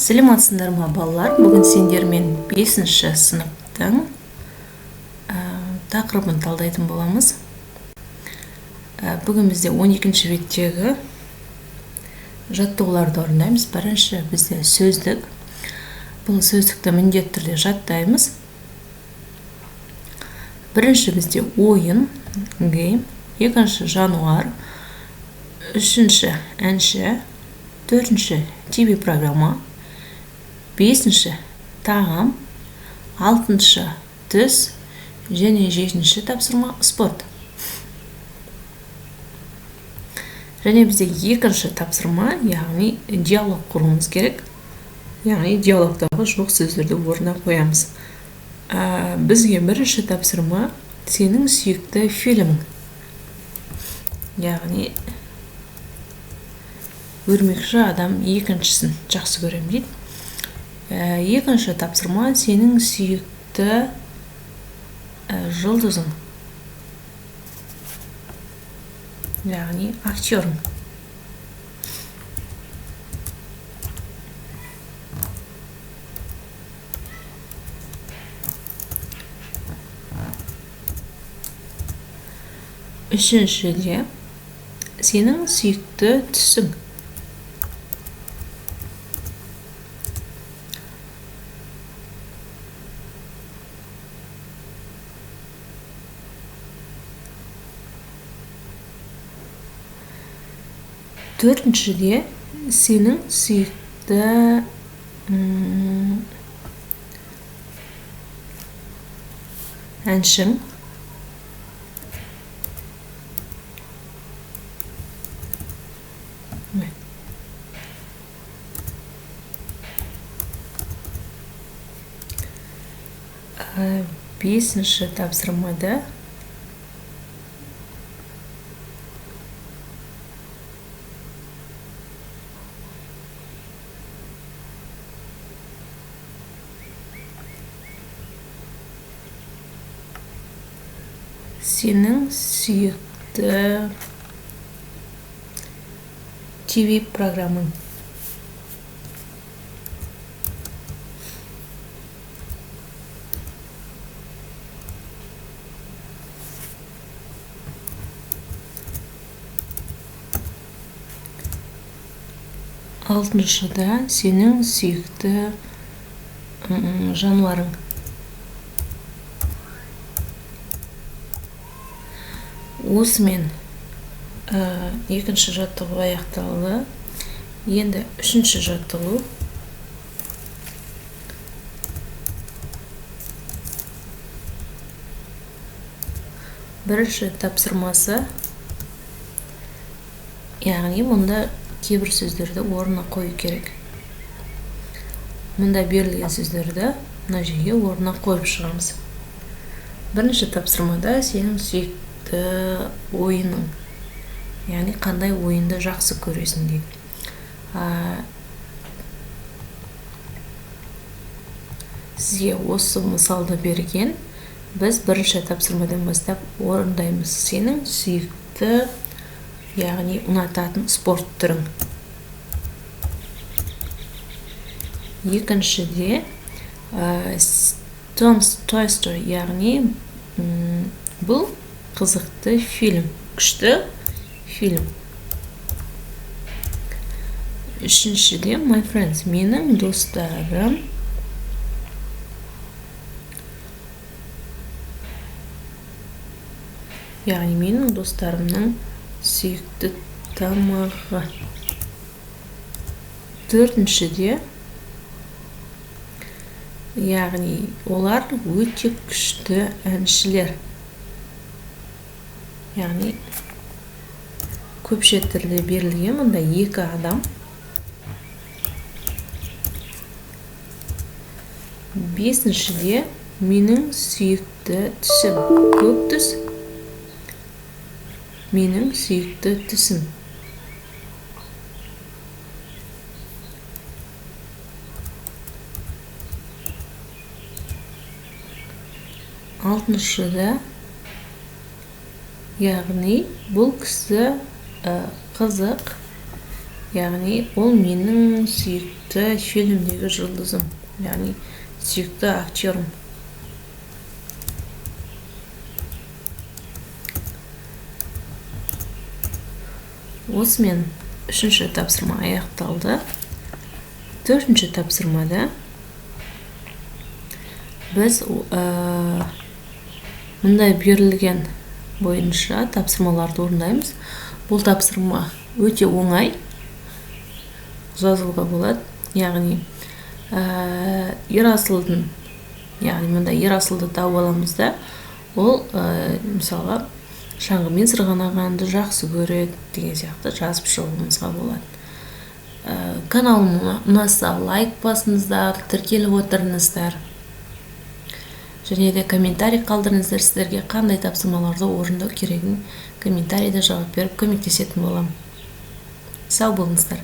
Сәлеметсіңдер ма, балалар? Бүгін сендермен 5-ші сыныптың тақырыбын талдайтын боламыз. Бүгін бізде 12-ші беттегі жаттығуларды орындаймыз. Бірінші бізде сөздік. Бұл сөздікті міндетті түрде жаттаймыз. Бірінші бізде ойын, game, екінші жануар, үшінші әнші, төртінші TV программа, бесінші тағам, алтыншы түс және жетінші тапсырма спорт. Және бізде екінші тапсырма, яғни диалог құруымыз керек. Яғни диалогтағы жоқ сөздерді орнына қоямыз. Бізге бірінші тапсырма сенің сүйікті фильмің. Яғни өрмекші адам екіншісін жақсы көремін дейді. Екінші тапсырма сенің сүйікті жұлдызың. Яғни актерің. Үшіншіде сенің сүйікті түсің. Төртіншіде сенің сүйікті әншің. Бесінші тапсырмада сенің сүйікті TV программаң. Алтыншыда сенің сүйікті жануарың. Осымен екінші жаттығу аяқталды. Енді үшінші жаттығу. Бірінші тапсырмасы, яғни мұнда кейбір сөздерді орнына қою керек. Мұнда берілген сөздерді мына жерге орнына қойып шығамыз. Бірінші тапсырмада сенің сүйікті ойының, яғни қандай ойынды жақсы көресің дейді. Сізге осы мысалды берген, біз бірінші тапсырмадан бастап орындаймыз. Сенің сүйікті, яғни ұнататын спорт түрің. Екіншіде Tom's Toy Story, яғни бұл қызықты фильм, күшті фильм. Үшіншіде My Friends, менің достарым. Яғни менің достарымның сүйікті тамағы. Төртіншіде, яғни олар өте күшті әншілер. Яғни көпше түрде берілген мұнда екі адам. Бесіншіде менің сүйікті түсім, көк түс. Менің сүйікті түсім. Алтыншыда, яғни бұл кісі қызық Яғни ол менің сүйікті фильмдегі жұлдызым, яғни сүйікті актерім. Осымен үшінші тапсырма аяқталды. Төртінші тапсырмада біз мындай берілген бойынша тапсырмаларды орындаймыз. Бұл тапсырма өте оңай жазуға болады. Яғни Ерасылдың, яғни мында Ерасылды тауып аламыз да, ол мысалға шаңғымен сырғанағанды жақсы көреді деген сияқты жазып шығуымызға болады. Каналым ұнаса лайк басыңыздар, тіркеліп отырыңыздар. Және де комментарий қалдырыңыздар, сіздерге қандай тапсырмаларды орындау керегін комментарийде жауап беріп көмектесетін боламын. Сау болыңыздар.